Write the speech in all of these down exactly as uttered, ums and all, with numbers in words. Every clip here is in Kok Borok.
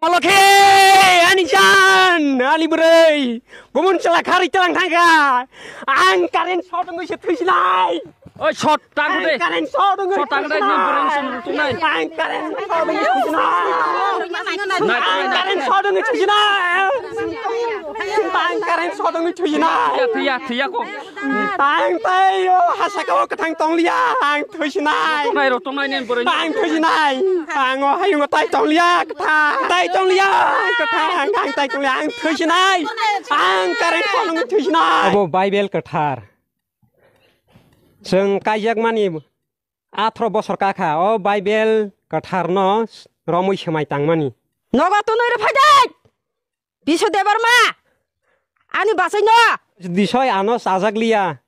Alokhe, ani jan, ani bwrwi, gumun chwla kharwi tlang thangkha. Ang current shot wngwi se thwisinai. Oi, shot tang de. Ang current shot wngwi thwisinai. Shot tang de, ni bwrwi sum rutunai. Ang current shot wngwi thwisinai. Nai, nai, nai. Ang current shot wngwi thwisinai. Ang current shot wngwi thwisinai. Thiya, thiya, thiya ko. Ang tei o hasaka o kwthang tongliya, ang thwisinai. Tongnai ro, tongnai nen boroi. Ang thwisinai. Ang o hayung o tai tongliya, kwthang. Tai tongliya, kwthang. Ang tai tongliya, ang thwisinai. Ang current phone wngwi thwisinai. Obo Bible kwthar. Chwng kaijakmani athro bosor kakha, o Bible kwtharno romwi swmai tangmani. Nogo tunwi rw phai de! Bisu Debbarma! Ani bachaino! Disoi ano chajakliya,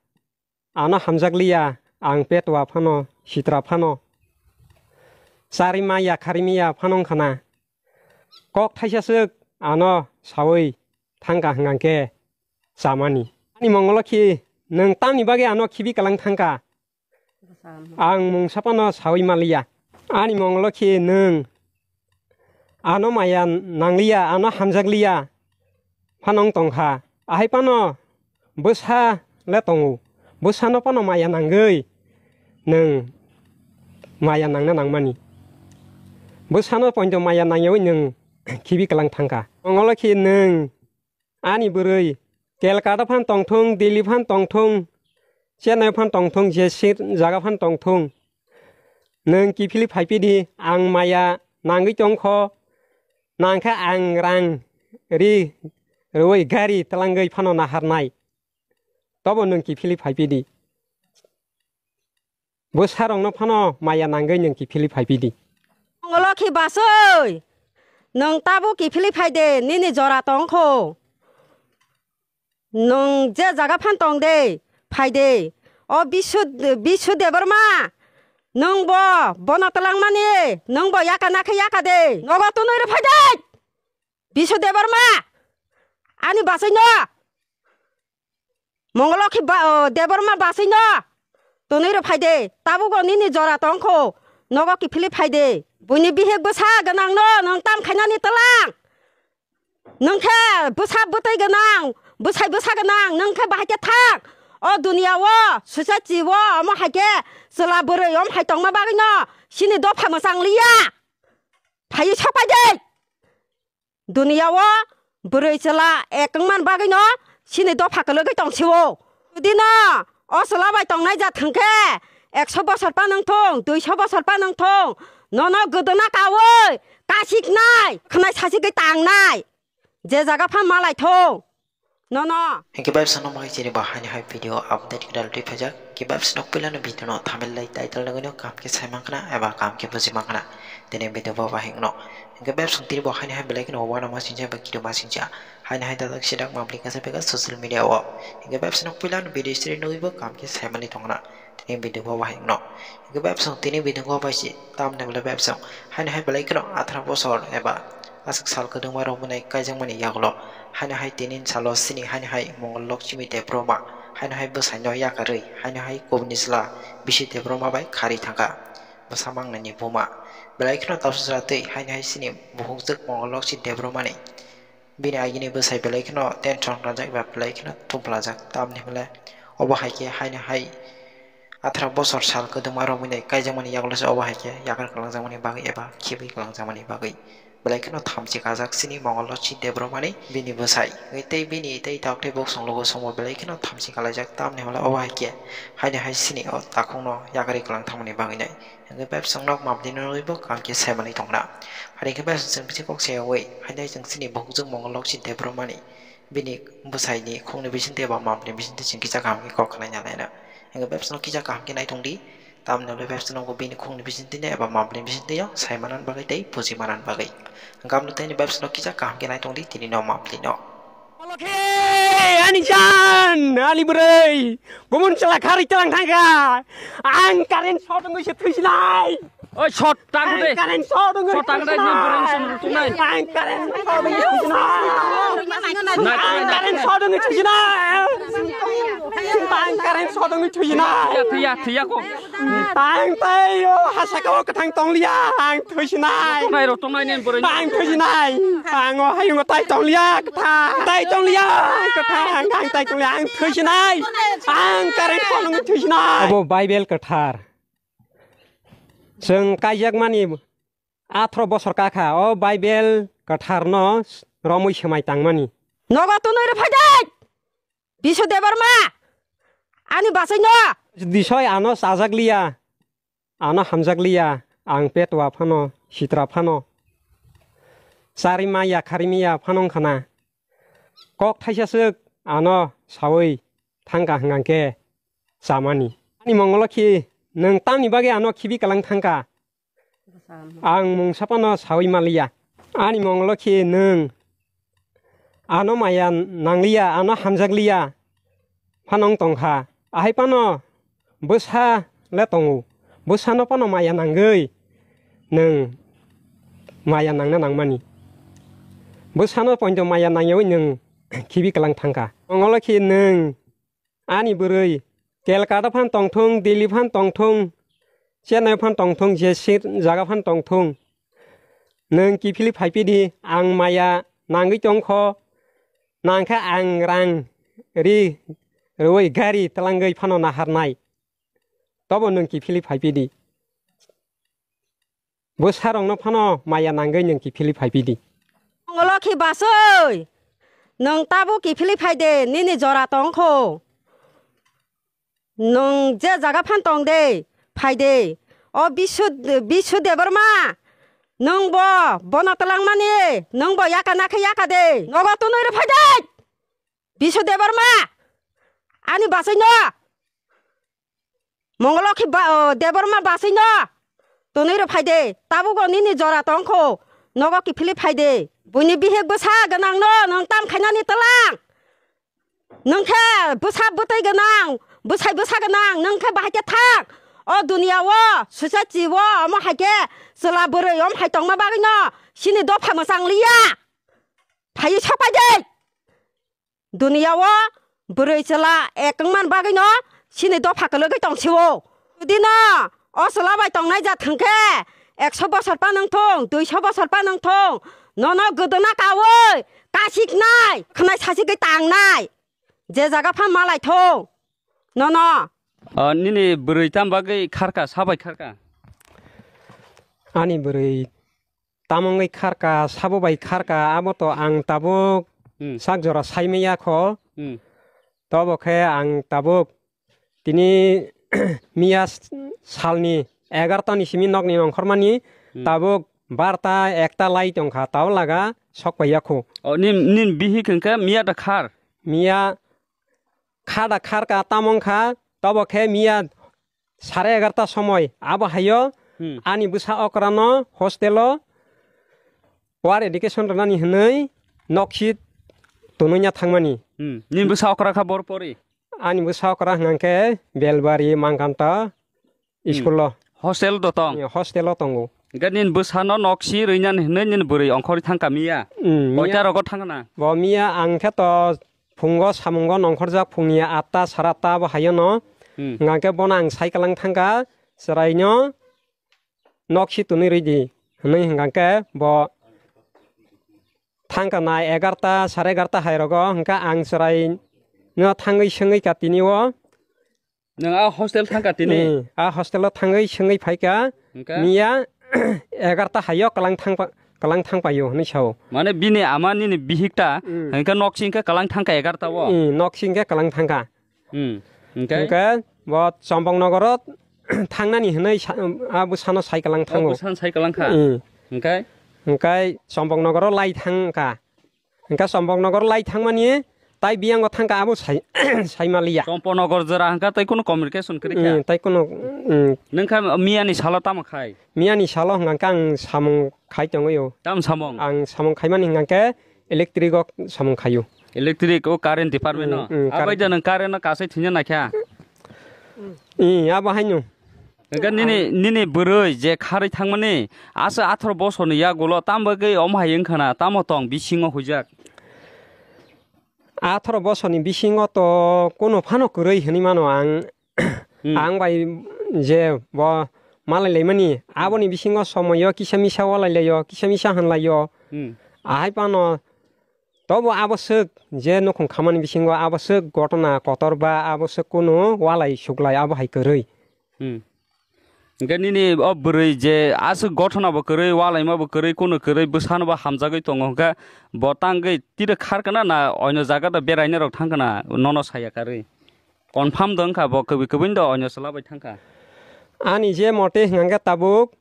ano hamjakliya, ang petwa phano, sitra phano, charima ya kharimiya phano wngkhana. Kok thaisa swk ano sawi thangkha hwnkha khe chamani. Ani mongolo khi nwng tamni bagwi ano khibi kwlang thangkha? Ang mungsa phano sawi maliya. Ani mongolo khi nwng ano maya nangliya, ano hamjakliya phano wng tongkha. Ahai phano bwsa le tongo. Bwsano phano maya nangwi nwng maya nangna nangmani. Bwsano poito maya nangyawi nwng khibi kwlang thangkha. Mongolo khi nwng ani bwrwi Kolkata phan tongthung, Delhi phan tongthung, Chennai phan tongthung, je sir jaga phan tongthung. Nwng kiphilwi phaiphidi, ang maya nangwi tongkho, nangkhe ang rang ri rwi gari twlangwi phano naharnai. Tobo nwng kiphilwi phaiphidi. Bwsarokno phano maya nangwi nwng kiphilwi phaiphidi. Mongolokhi basoi, nwng tabuk kiphilwi phaide, nini jora tongkho. Nwng je jaga phan tongde, phaide. O Bisu, Bisu Debbarma, nwngbo bono twlangmani, nwngbo yaka nakhe yaka de. Nogo tunwi rw phaide. Bisu Debbarma, ani basaino. Mongolokhi ba-, o, Debbarma basaino. Tonwi rw phaide, tabugo nini jora tongkho, nogo kiphilwi phaide. Buini bihik bwsa gwnangno nwng tam khainani twlang. Nwng khe bwsa bwtwi gwnang, bwsai bwsa gwnang, nwng khe bahai khe thang. O duniya o, society o, omo hai khe chwla bwrwi omo hai tongma bagwino, chini dopha mwchang liya. Phaiwi sok phaide. Duniya o bwrwi chwla ek wngmani bagwino chini dopha kwlwgwi tong sio. Jodi no o chwla bai tongnai jat hwnkhe ekso bosor pan wng thung, duiso bosor pan wng thung, nono gwdwna kaui kasiknai, khwnai sasigwi tangnai, je jaga phan malai thung. Nono. Hingke vibes no mai chini bo haini hai video update kwtal twi phaijak. Hingke vibes no puila no video no thumbnail lai title no gwnyo kam ke sai mankna eba kam ke buji mankna. Tini video bo bahik no. Hingke vibes no tini bo haini hai belai kheno wana ma sinja ba kido ma sinja. Haini hai dadak sidak mabli kasa pega social media o. Hingke vibes no puila no video siri nugui bo kam ke sai mani tongna. Tini video bo bahik no. Hingke vibes no tini video bo bai si tam ne bole vibes no. Haini hai belai kheno athra bosor eba aswk sal kwdwngma rok mwnai kaijakmani yagulo, haino hai tinin salo chini haino hai Mongol Lokchimi Debbarma haino hai bwsaino yakarwi haino hai kubuni chwla bisi Debbarma bai kharwi thangkha bwsa mangnaini buma. Belai kheno tabsajak twi haino hai chini bukhukjwk Mongol Lokchi Debbarmani bini agini bwsai belai kheno tension rwjak eba belai kheno thumplajak, tamni hwnle obo hai khe haino hai athra bosor sal kwdwma romwi nai kaijakmani yagulo se obo hai khe yakar kwlangjakmani bagwi eba khibwi kwlangjakmani bagwi belai kheno thamchi kajak chini Mongol Lokchi Debbarmani bini bwsai. Tei bini tei tok tei bok songlogo songbo belai kheno thamchi kalaijak, tamni hwnle obo hai khe haini hai chini o takhukno yakarwi kwlang thangmani bagwi nai. Hwnkhe bebsong nok mabdi no nugwi bo kaham khe saimani tongna. Hari khe bebsong chwng bisi kok sayawi haini hai chwng chini bukhukjwk Mongol Lokchi Debbarmani bini bwsaini khungni bisingtwi eba mamni bisingtwi chwng kisa kaham khe kok khwlai nalaina. Hingke bebsano kisa kaham khe naitung di. Tamni hwnle bebsano bo bini khungni bisingtwi no eba mamni bisingtwi o sai manan bagwi tei buji manan bagwi. Hingke amno tei bebsano kisa kaham khe naitung di tini no mamni no. Olokhe, ani jan, ani bwrwi, gumun chwla kharwi tlang thangkha. Ang current shot wngwi se thwisinai. Oi, shot tang de. Ang current shot wngwi thwisinai. Ang current shot wngwi thwisinai. Ang current shot wngwi thwisinai. Ang current sodongwi thwijinai. Thwiya, thwiya, thwiya ko. Ang tei o hasaka o kwthang tongliya, ang thwijinai. Tongnai ro, tongnai nen boroi. Ang thwijinai. Ang o hayungo tai tongliya, kwthang. Tai tongliya, kwthang. Ang tai tongliya, ang thwijinai. Ang current sodongwi thwijinai. Abo Bible kwthar. Chwng kaijakmani atharo bosor kakha, o Bible kwtharno romwi swmai tangmani. Nogo tunwi rw phai de! Bisu Debbarma! Ani basaino! Disoi ano chajakliya, ano hamjakliya, ang petwa phano, sitra phano, charima yakharimiya phano wngkhana. Kok thaisa swk ano sawi thangkha hwnkha khe chamani. Ani mongolo khi nwng tamni bagwi ano khibi kwlang thangkha? Ang mungsa phano sawi maliya. Ani mongolo khi nwng ano maya nangliya, ano hamjakliya phano wng tongkha. Ahai phano bwsa le tongo. Bwsano phano maya nangwi nwng maya nangna nangmani. Bwsano poito maya nangyawi nwng khibi kwlang thangkha. Mongolo khi nwng ani bwrwi Calcutta phan tongthung, Delhi phan tongthung, Chennai phan tongthung, je sir jaga phan tongthung. Nwng kiphilwi phaiphidi, ang maya nangwi tongkho, nangkhe ang rang ri rwi gari twlangwi phano naharnai. Tobo nwng kiphilwi phaiphidi. Bwsarokno phano maya nangwi nwng kiphilwi phaiphidi. Mongolo khi basoi, nwng tabuk kiphilwi phaide, nini jora tongkho. Nwng je jaga phan tong de, phai de. O Bisu, Bisu Debbarma, nwng bo bono twlangmani, nwng bo yaka na khe yaka de. Nogo tunwi rw phai de. Bisu Debbarma, ani basaino. Mongolokhi ba, o, Debbarma basaino. Tunwi rw phai de. Tabuk o nini jora tongkho. Nogo kiphilwi phai de. Buini bihik bwsa gwnangno nwng tam khainani twlang. Nwng khe bwsa bwtwi gwnang, bwsai bwsa gwnang, nwng khe bahai khe thang. O duniya o, society o, omo hai khe chwla bwrwi om hai tongma bagwino chini dopha mwchang liya. Phaiwi sok pai de. Duniya o bwrwi chwla ek wngman bagwino chini dopha kwlwgwi tong sio. Jodi no o chwla bai tongnai jat hwnkhe ekso bosor pan wng thung, duiso bosor pan wng thung, nono gwdwna kaui kasiknai, khwnai sasikgwi tangnai, je jaga phan malai thung nono. O, nini bwrwi tam bagwi kharka, sabai kharka? Ani bwrwi tamongwi kharka, sabo bai kharka, abo to ang tabuk Hmm. sak jora saimaya kho. Hmm. Tobo khe ang tabuk tini miya s-, salni egarta ni simi nokni nongkhormani Hmm. tabuk barta ekta lai tongkha, tao laga sok paiya kho. O, nin, nin bihik hwnkhe miya da khar? Miya kha da kharka tamong kha, tobo khe miya sare egarta somoi abo haio Hmm. ani bwsa okrano hostelo war education rwnani hwnwi nokhi tunui ya thangmani. Hmm. Nini bwsa okra kha bor pori? Ani bwsa okra hwnkhe Belbari Mangkanta Hmm. school o. Hostel do tong? Eh, hostel o tongo. Hwnkhe nini bwsano nokhi rwinani hwnwi nini bwrwi ongkhorwi thangkha miya? Hmm, miya. Koita rogo thangna? Bo miya ang khe to phungo samungo nongkhorjak phungni atta sara atta bo hayono. Hmm. Hwnkhe bono ang sai kwlang thangkha chwraino nokhi tunui rwidi hwnwi hwnkhe bo thangkha nai egarta sare egarta hai rogo hwnkhe ang chwraino thangwi swngwi ka tini o. Nwng a hostel thangkha tini? Hmm, a hostel o thangwi swngwi phaikha. Hwnkhe? Miya egarta haio kwlang thangpa-, kwlang thangpaio hwnwi sao. Mane bini ama nini bihik ta Hmm. hwnkhe nok singkhe kwlang thangkha egarta o? Hmm, nok singkhe kwlang thangkha. Hmm. Hwnkhe? Hwnkhe bo Chombok Nogoro thangnani hwnwi sa-, a bwsano sai kwlang O thango. Bwsano sai kwlang kha? Hmm. Hwnkhe? Hwnkhe Chombok Nogoro lai thangkha. Hwnkhe Chombok Nogor lai thangmani tai biyango thangkha abo sai, saimaliya. Chompok Nogor jora hwnkha tai kunu communication kwrwi kha? Hmm, tai kunu, hmm. Nwng kha miyani salo tamo khai? Miyani salo hwnkha khe ang samung khai tongwi o. Tamo samung? Ang samung khaimani hwnkha khe electric o samung khaio. Electric o current department o? Hmm, hmm, Abai current. Da nwng current no kasai thwina naikha? Hmm, abo haino. Hwnkhe nini, nini bwrwi je kharwi thangmani, aswk atharo bosorni yagulo tamo bagwi omo hai wngkha na, tamo tong bisingo huijak? Atharo bosorni bisingo to kuno phano kwrwi hwnwi mano ang. Hmm. Ang bai je bo malai laimani, aboni bisingo somoyo kisa misa walai laio, kisa misa hwn laio. Hmm. Ahai phano tobo abo swk je nukhung khamani bisingo abo swk gotona kotor ba abo swk kuno walai suklai abo hai kwrwi. Hmm. Hingke nini o bwrwi je aswk gothona bo kwrwi, walaima bo kwrwi, kuno kwrwi, bwsano bo hamjagwi tongo, hingke bo tangwi tiro kharkana na oino jaga do beraina rok thangkana nono saya karwi? Confirm do wngkha bo, kwbwi kwbwi do oino chwla bai thangkha. Ani je mote hingkha tabuk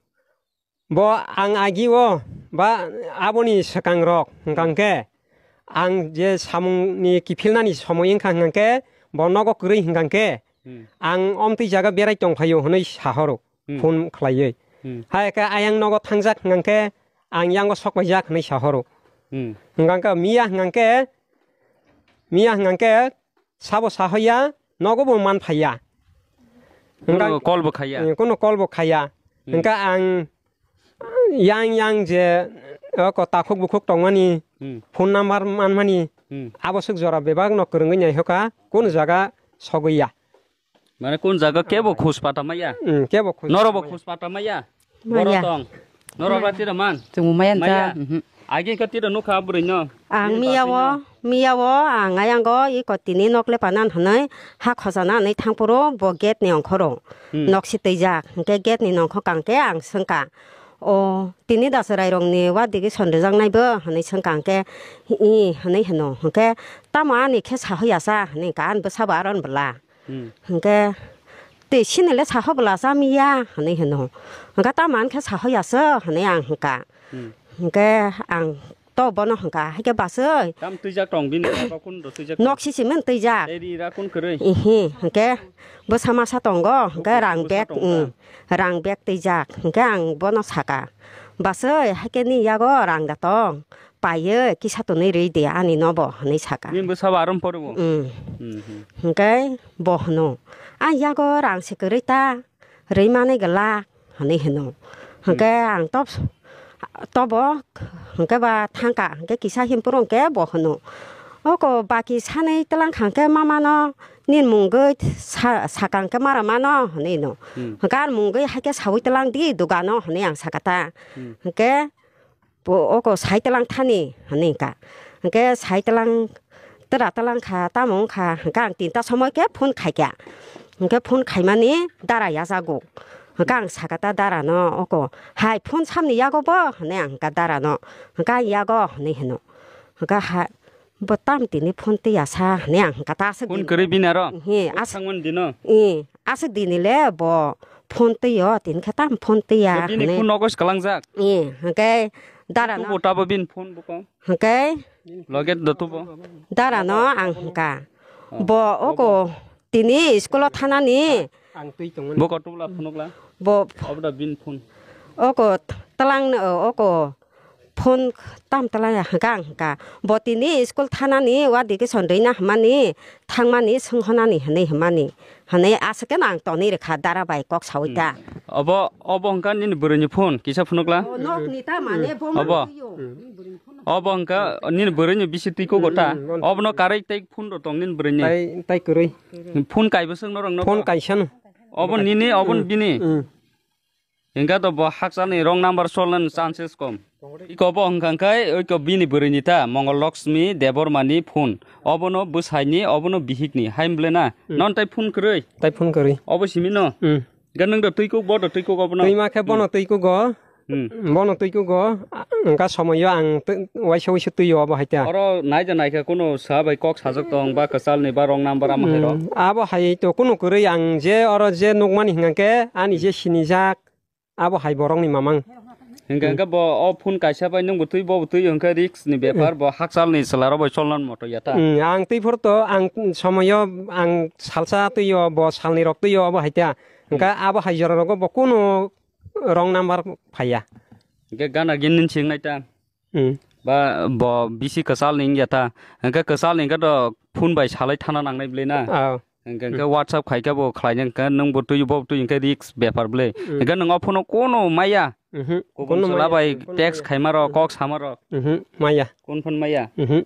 bo ang agi o ba aboni swkang rok hingkha khe ang je samung ni kiphilnani somoi wngkha hingkha khe bo nogo kwrwi hingkha khe Hmm. Ang omtwi jaga berai tongphaio hwnwi sahoro, hmm, phone khlaiwi. Hmm. Hai khe ayang nogo thangjak hwnkhe ang yango sokpaijak hwnwi sahoro. Hmm. Hwnkhe miya hwnkhe, miya hwnkhe sabo sahoya nogo bo man phaiya. Kuno call bo khaiya? Eh, kuno call bo khaiya. Hmm. Hwnkhe ang yang yang je oko takhuk bukhuk tongmani, hmm, phone number manmani, hmm, abo swk jora bebak no kwrwngwi naihoka, kuno jaga sogwi ya. Mane kun jaga kebo khus pata maya? Hmm, kebo khus pata maya. Noro bo khus pata maya? Maya. Boro tong. Noro ba tira man? Chwng maya nja. Maya. Mhm. Agi ka tira nukha bwrwi no? Ang miya o, miya o, ang ayang go iko tini nok le panan hwnwi ha khojana hwnwi thangphuru bo gate ni ongkhoro. Hmm. Nok si twijak. Hwnkhe gate ni nongkho kang khe ang swngkha. O, tini da chwrai rok ni wa digi son rijak nai bo hwnwi swngkha hwnkhe, i hwnwi hwno. Hwnkhe tamo ani khe sahoya sa hwnwi ka ani bwsa bo aron bwla. Hmm. Hwnkhe, "Tei sini le saho bwla cha miya," hwnwi hwno. Hwnkhe, "Tamo ani khe saho ya se," hwnwi ang hwnkha. Hmm. Hwnkhe, ang to bono hwnkha, "Hai khe bachoi." Tam twijak tong bini jaga kun do twijak tong? Nok sisi men twijak. Tei ri ra kun kwrwi? Ihi, hwnkhe, bwsa masa tongo, hwnkhe rang bag, rang bag twijak. Hwnkhe ang bono saka, "Bachoi, hai khe ni yago rang da tong?" Paiye kisa tonwi rwi di ani nobo, hwnwi saka. Nini bwsabo arom poribo? Mm. Mhm. Hwnkhe bo hwno, "Ang yago rang se kwrwi ta, rwi manwi glak," hwnwi hwno. Hwnkhe ang tob-, tobo, hwnkhe ba thangka, hwnkhe kisa himpuru hwnkhe bo hwno, "Oko baki sanwi twlang kha hwnkhe mamano nini mungwi sa-, saka hwnkhe mara mano," hwnwi hwno. Hmm. Hwnkhe ani mungwi hai khe sawi twlang di dugano, hwnwi ang saka ta. Hmm. Hwnkhe Bo oko sai twlang thani, hwnwi ka. Hwnkhe sai twlang, twra twlang kha, tamo wng kha, hwnkhe ang tinta somoi khe phone khai kha. Hwnkhe phone khaimani dara yachago. Hwnkhe ang saka ta dara no, oko, "Hai, phone samni yago bo?" hwnwi ang hwnkha dara no. Hwnkhe ang yago, hwnwi hwno. Hwnkhe ha, Bo tam tini phone twi ya sa hwnwi ang hwnkha ta aswk. Phone kwrwi bini aro? He, as-, thangmani dino? He, aswk dini le bo phone twi yo, tini khe tam phone twi ya. Bo bini hwnwi phone nogo swklangjak? He, hwnkhe dara no. Tubo tabo bini phone buko? Hwnkhe? Loge do tubo? Dara no ang hwnkha. Oh. Bo oko tini school o thanani. Ang twi tongmani. Buko tubla phunukla? Bo. Obda bini phone. Oko twlang no, oko. Phone tam twlai ya hwnkha ang hwnkha. Bo tini school thanani education rwina hwnmani thangmani swnghonani hwnwi hwnmani. Hwnwi aswk khe ang tonwi rwkha dara bai kok sawi ta. Hmm. Obo, obo hwnkha nini bwrwini phone kisa phunukla? O nokni ta mane bo. Obo. Obo hwnkha nini bwrwini bisi twi kugo ta. Hmm, hmm. Obono karwi tei phone rw tong nini bwrwini. Tai, tai kwrwi. Phone kaibo swk norok no. Phone kaisano. Obo nini, obo bini. Hmm. Hingkha to bo hakchalni wrong number cholnani chances kom. Iko bo hwnkha khe oiko bini bwrwini ta Mongol Lakshmi Debbarmani phone. Obono bwsaini, obono bihikni. Hai mble na? Hmm. Non tai phone kwrwi? Tai phone kwrwi. Obo simi no? Hmm. Hingkha nwng do twi kuk, bo do twi kuk obono? Twi ma khe bono twi kugo. Hmm. Bono twi kugo. Hingkha somoyo ang tw-, waisa waisa twi obo hai ta. Oro nai da nai kha kuno sa bai kok sajak tong ba kwchalni ba wrong number ama hai rok? Hmm. Abo hai to kuno kwrwi ang je oro je nukmani hingkha khe ani je sinijak. Abo hai borokni mamang. Hingkha, hmm, hingkha bo o phone kaisa bai nwngbo twi, bobo twi, hingkha risk ni bepar, hmm, bo hakchalni chwla rok bai cholna moto ya ta. Hmm, ang twi phor to, ang somoyo, ang salsa twi o, bo salni rok twi o, abo hai ta. Hingkha, hmm, abo hai jora rogo bo kuno wrong number phaiya. Hingkha gana gini sing nai ta. Hmm. Ba bo bisi kwchalni wngya ta. Hingkhe kwchalni hingkhe to phone bai salai thana nangnai bwlwi na. Ah. Hingkhe, hingkhe, hmm, WhatsApp khai khe bo khlai nang khe nwng bo twi bo twi hingkhe risk bepar bwlwi. Hmm. Hingkhe nwng o phone o kono maya. Mhm. Kubun chwla bai text khai ma rok, kok sama rok. Mhm. Maya. Kun phone maya. Mhm.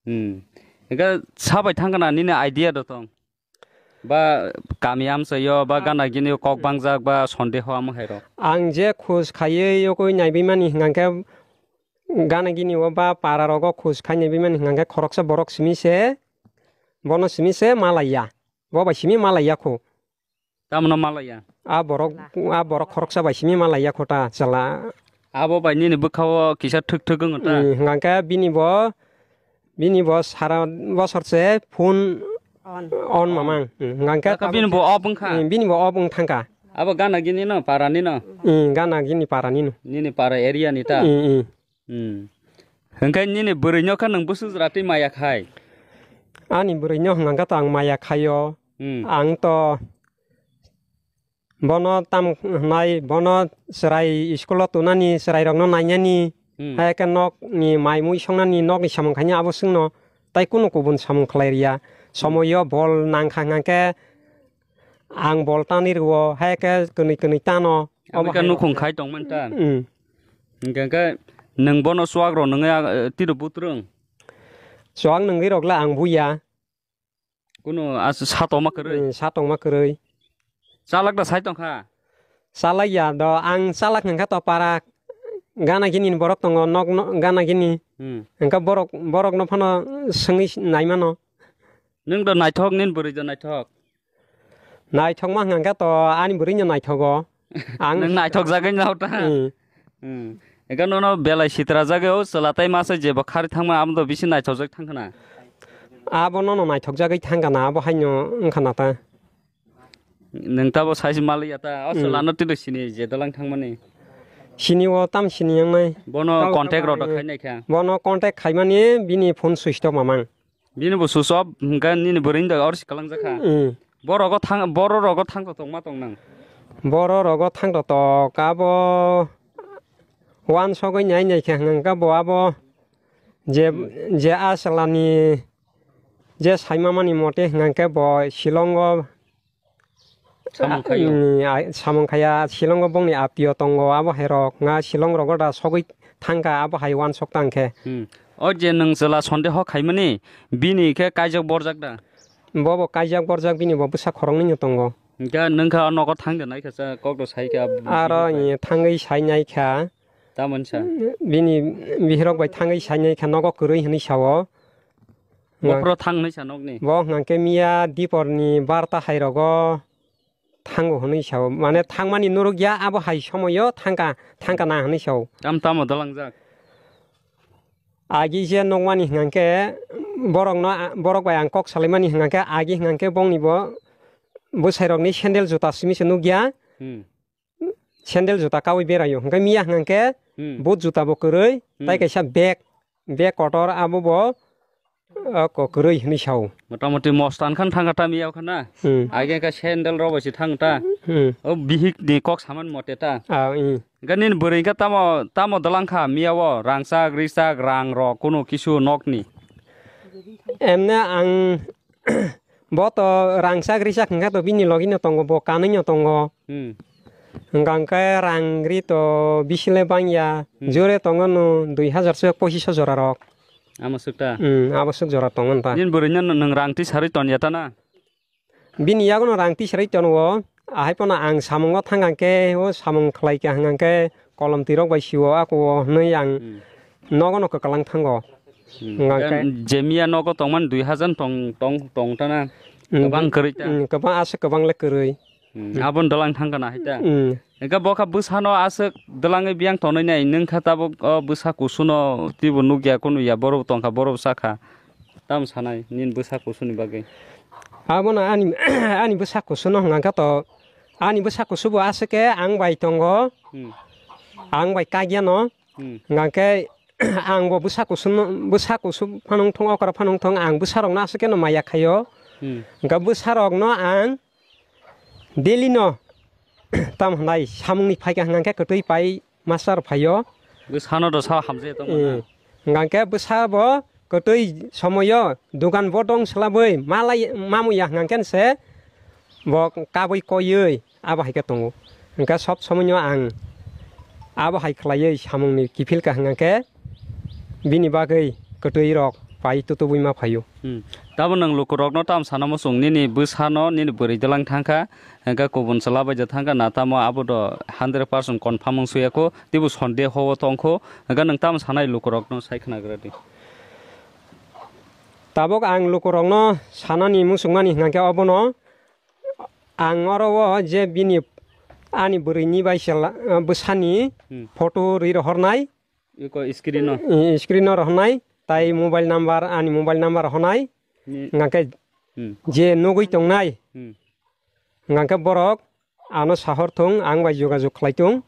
Hmm. Hingke sabai thangkana nini idea do tong? Ba kami amchaio, ba gana gini kok bangjak, ba sondeho amo hai rok. Ang je khoj khaiwi yokoi naibi mani hingkha khe gana gini o ba para rogo khoj khai naibi mani hingkha khe khoroksa borok simi se, bono simi se malaiya. Bo bai simi malaiya kho. Tamno malaiya? A borok, a borok khoroksa bai simi malaiya kho ta chwla. Abo bai nini bwkha-o kisa thwk thwk wng ta? Hmm, hingkha khe bini bo, bini bo sara bosor se phone on mamang. Hmm, hingkha khe bini bo off wngkha? Hmm, bini bo off wng thangkha. Abo gana gini no, para ni no? Hmm, gana gini para ni no. Nini para area ni ta? Hmm, hmm. Hmm. Hingkhe nini bwrwino khe nwng bwswk jora twi maya khai? Ani bwrwino hwnkha khe to ang maya khaio. Hmm. Ang to bono tam hwnai, bono chwrai school-o tunani, chwrairokno nainani, hmm, hai khe nokni mai mui songnani, nokni samung khainai abo chwngno tai kunu kubun samung khlai rwya. Somoio bol nangkha hwnkha khe ang bol tanwi rwo, hai khe kwnwi kwnwi tano. Omo khe nukhung khai tongmani ta? Hmm. Hingkha khe nwng bono chuwak rw nungya, eh, tiro butrung? Chuwak nungwi rokla ang buya. Kunu as-, satokma kwrwi? Hmm, satokma kwrwi. Chalak da sai tongkha? Chalak ya do, ang chalak hwnkha to para gana gini borok tongo, nok no, gana gini. Hmm. Hwnkha borok, borok no phano swngwi naimano. Nwng do naithok, nini bwrwi do naithok? Naithokma hwnkha khe to ani bwrwino naithogo. Ang nwng naithok jagwi nao ta? Hmm. Hmm. Eka nono belai sitra jagwi o chwla tai masa jebo khari thangma amo do bisi naithokjak thangkhana. Abo nono naithokjagwi thangkhana, abo haino wngkhana ta. Nwng tabo sai se maliya ta? O hmm, chwlano tino sini je dalang thangmani. Sini o tam sini wngnai. Bono tamo contact tamo rok hai. Khai naikha. Bono contact khaimani bini phone switch off mamang. Bini bo switch off hwnkhe nini bwrwini da oro se kwlangjakha. Hmm. Borogo thang, boro rogo thang totok ma tong nang? Boro rogo thang totok abo uansugwi nai nai khe hwnkha bo abo je, hmm, je a chwlani je saimamani mote hwnkha khe bo Shillongo samung khaio. Ni, ai, samung khaiya, Shillongo bongni atio tongo, abo hai rok nga Shillong rogo da sogwi thangkha, abo hai uansuk tangkhe. Hmm. O je nwng chwla sondeho khaimani, bini khe kaijak borjak da? Bobo kaijak borjak, bini bo bwsa khoroknwi no tongo. Hingkhe nwng kha o nogo thangde naikha sa, kok do saikha. Aro ni thangwi sai naikha. Tamoni sa? Bini bihirok bai thangwi sai naikha, nogo kwrwi hwnwi sao. Bo phro thang hwnwi sa nokni? Bo hwnkha khe miya diporni barta hai rogo thango hwnwi sao. Mane thangmani nurukya, abo hai somoyo thangka, thangka na hwnwi sao. Tam tamo dalangjak? Agi je nokmani hwnkha khe borokno, borok bai ang kok salaimani hwnkha khe agi hwnkha khe bongni bo bwsairokni sandal juta simi se nukya. Hmm. Sandal juta kaui beraio. Hwnkhe miya hwnkhe hmm, boot juta bo kwrwi, hmm, tai kaisa bag, bag kotor abo bo, o, ko-, kwrwi hwnwi sao. Motamoti mostan khan thangkha ta miya khan na? Hmm. Age khe sandal rok bai se thang ta. Hmm. O bihik ni kok saman mote ta. Ah, hmm. Hwnkhe nini bwrwi khe tamo, tamo dalang kha miya o rangchak, richak, rang rok, kunu kisu nokni? Emne ang Bo to rangchak richak hwnkha to bini logi no tongo, bo kanwi no tongo. Hmm. Hwnkha hwnkhe rang ri to bisi le bangya. Hmm. Jore tongo no dui hazar se pochisho jora rok. Amo swk ta? Hmm, abo swk jora tongo ta. Nini bwrwi no nwng rang tisarwi tonya ta na? Bini yago no rang tisarwi tono. Ahai pono ang samungo thang hwnkhe, o samung khlai kha hwnkhe kolom twi rok bai sio ako o hwnwi ang hmm, nogo no kwklang thango. Hmm. Hwnkha hwnkhe je miya nogo tongmani dui hajar tong, tong, tong ta na? Hmm, kwbang kwrwi ta? Hmm, kwbang aswk kwbang le kwrwi. Hmm, aboni dwlang thang kana hai ta? Hmm. Hwnkhe bo kha bwsano aswk dwlangwi biyang tonwi nai, nwng kha tabuk o bwsa kusuno twibo nukya kunu ya, borok tongkha, borok sakha. Tamo sanai nini bwsa kusuni bagwi? Abono ani, ani bwsa kusuno hwnkha to, ani bwsa kusubo aswk khe ang bai tongo, hmm, ang bai kagyano. Hmm. Hwnkha khe ang bo bwsa kusuno, bwsa kusu phano wng thung, okra phano wng thung, ang bwsarokno aswk kheno maya khaio. Hmm. Hwnkha bwsarokno ang daily no, tamo hwnai, samungni phaikha hwnkha khe kwtwi pai master phaio. Bwsano do sa hamjai tongmani. Eh, hwnkha khe bwsa bo kwtwi somoio dugan bodong swlabwi malai mamuya hwnkha khe se bo kabwi koiwi abo hai khe tongo. Hwnkha sob somoino ang abo hai khlaiwi samungni kiphil kha hwnkha khe bini bagwi kwtwi rok pai tutubui ma phaio. Hmm. Tamo nwng lukurokno tamo sana muchung, nini bwsano nini bwrwi dwlang thangkha, hwnkhe kubun chwla bai da thangkha na tamo abo do hundred percent confirm wng suyakho, teibo sondeho o tongkho, hwnkhe nwng tamo sanai lukurokno sai khwnagra di. Tabuk ang lukurokno sanani muchungmani hwnkhe obono, ang oro o je bini ani bwrwini bai chwla, bwsani Hmm. photo rwi rohornai, Iko screen no. I-, screen no rohornai, tai mobile number, ani mobile number rohornai, Ni- hwnkhe Hmm. je nugui tongnai, Hmm. hwnkhe borok ano sahor thung, ang bai jogajog khlai thung,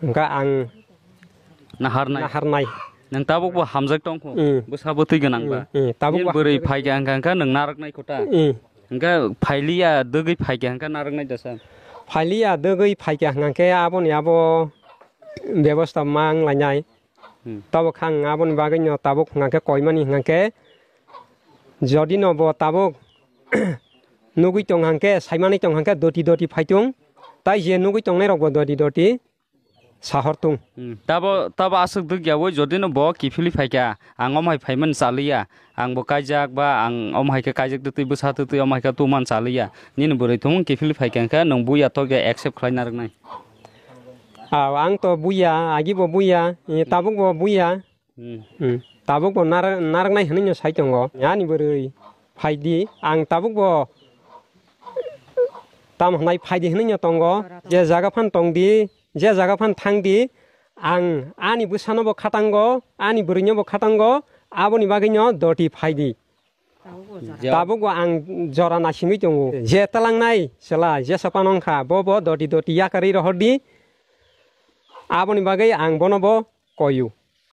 hwnkhe ang Naharnai. naharnai. Nwng tabuk bo hamjak tongkho. Hmm. Bwsa bwtwi gwnang ba. Hmm, hmm, tabuk Nini bo bwrwi hamjak. phaikha hwnkha, hwnkha nwng narwknai kota. Hmm. Hwnkhe phailiya dwgwi phaikha hwnkha narwknai dasa. Phailiya dwgwi phaikha hwnkhe aboni abo bebosta ma wng lainai. Hmm. Tabuk ang aboni bagwino tabuk hwnkhe koimani hwnkhe jodi no bo tabuk nugui tong hwnkhe, saimani tong hwnkhe doti doti phaitung, tai je nugui tongnai rok bo doti doti sahor tung. Hmm. Tabo, tabo aswk dwk yawi jodi no bo kiphilwi phaikha, ang omo hai phaimani chaliya, ang bo kaijak ba ang omo hai khe kaijak twtwi bwsa twtwi omo hai khe tungmani chaliya, nini bwrwi thung kiphilwi phaikha hwnkhe nwng buya tokya accept khlai narwknai. Ah, ang to buya, agi bo buya, eh, tabuk bo buya. Hmm. Hmm. Tabuk bo nar-, narwknai hwnwi no sai tongo. Ani bwrwi phaidi, ang tabuk bo tam hwnai phaidi hwnwi no tongo. Je jaga phan tongdi, je jaga phan thangdi, ang ani bwsano bo khatango, ani bwrwino bo khatango, aboni bagwino doti phaidi. Tabuk bo ang jora naisingwi tongo. Je talangnai chwla jesa phano wngkha, bo bo doti doti yakarwi rohordi. Aboni bagwi ang bono bo koyu.